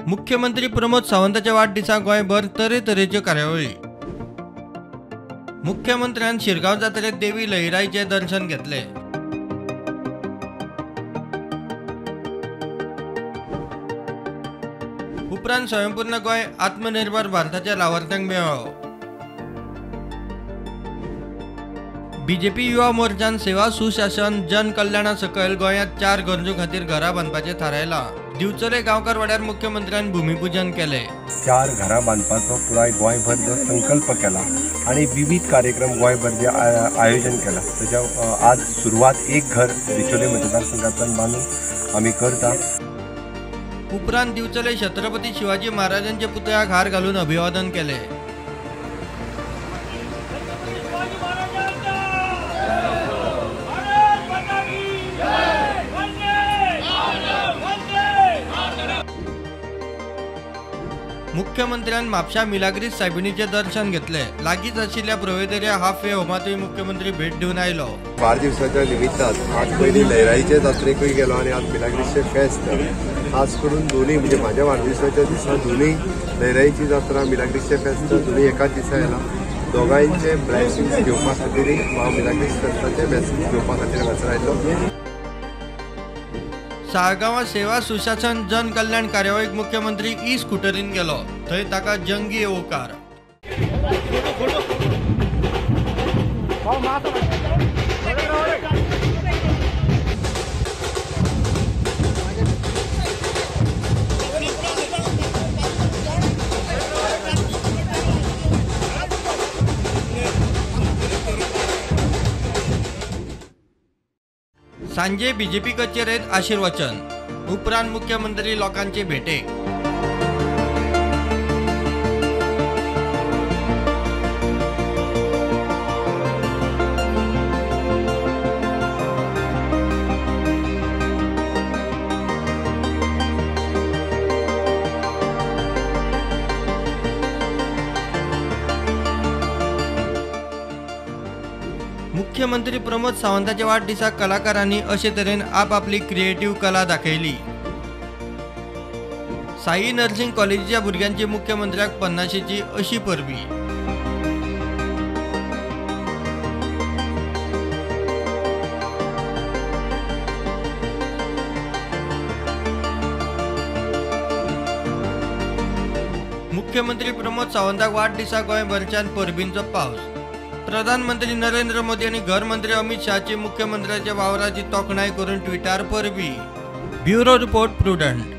मुख्यमंत्री प्रमोद सावंताच्या वाडदिसा गोंयभर तरेतरेच्यो कार्यावळी. मुख्यमंत्र्यान शिरगांव जात्रेत देवी लईराईचें दर्शन घेतलें. उपरांत स्वयंपूर्ण गोंय आत्मनिर्भर भारताच्या लावार्थ्यांक मेळ्ळो. बीजेपी युवा मोर्चान सेवा सुशासन जन कल्याणा सकयल गोंयांत 4 गरजूं खातीर घरां बांदपाचें थारायलां. दिवचले गांवकार वाड्यार मुख्यमंत्र्यान भूमिपूजन केलें. 4 घरां बांदपाचो पुराय गोंयभर जो संकल्प केला आनी विविध कार्यक्रम गोंयभर जे आयोजन केला ताच्या आज सुरवात एक घर दिवचले मतदारसंघांतल्यान बांदून आमी करता. उपरांत दिवचले छत्रपती शिवाजी महाराजांच्या पुतळ्याक हार घालून अभिवादन केलें. मुख्यमंत्र्यान म्हापशा मिलाग्रीस सायबिणीचें दर्शन घेतलें. लागींच आशिल्ल्या प्रोवेदरिया हाफ वे होमांतूय मुख्यमंत्री भेट दिवन आयलो. वाडदिवसाच्या निमित्तान आज पयलीं लयराईचे जात्रेकूय गेलो आनी आज मिलाग्रीसचें फेस्त, खास करून दोनूय म्हणजे म्हाज्या वाडदिवसाच्या दिसा दोनूय लयराईची जात्रा मिलाग्रीसचें फेस्त दोनूय एकाच दिसा येला. दोगांयचे ब्लेसिंग्स घेवपा खातीर हांव मिलाग्रीस फेस्ताचे ब्लेसिंग्स घेवपा खातीर हांगासर आयलो. साळगांवां सेवा सुशासन जन कल्याण कार्यावळीक मुख्यमंत्री ई स्कुटरीन गेलो. थंय ताका जंगी येवकार. सांजे बीजेपी कचेरेत आशीर्वचन. उपरांत मुख्यमंत्री लोकांचे भेटेक. मुख्यमंत्री प्रमोद सावंताच्या वाडदिसा कलाकारांनी अशे तरेन आपापली क्रिएटिव्ह कला दाखयली. साई नर्सिंग कॉलेजीच्या भुरग्यांची मुख्यमंत्र्याक 50ची अशी परबी. मुख्यमंत्री प्रमोद सावंताक वाडदिसा गोंयभरच्यान परबींचो पावस. प्रधानमंत्री नरेंद्र मोदी आनी घर मंत्री अमित शहाची मुख्यमंत्र्याच्या वावराची तोखणाय करून ट्विटर परबी. Bureau report, Prudent.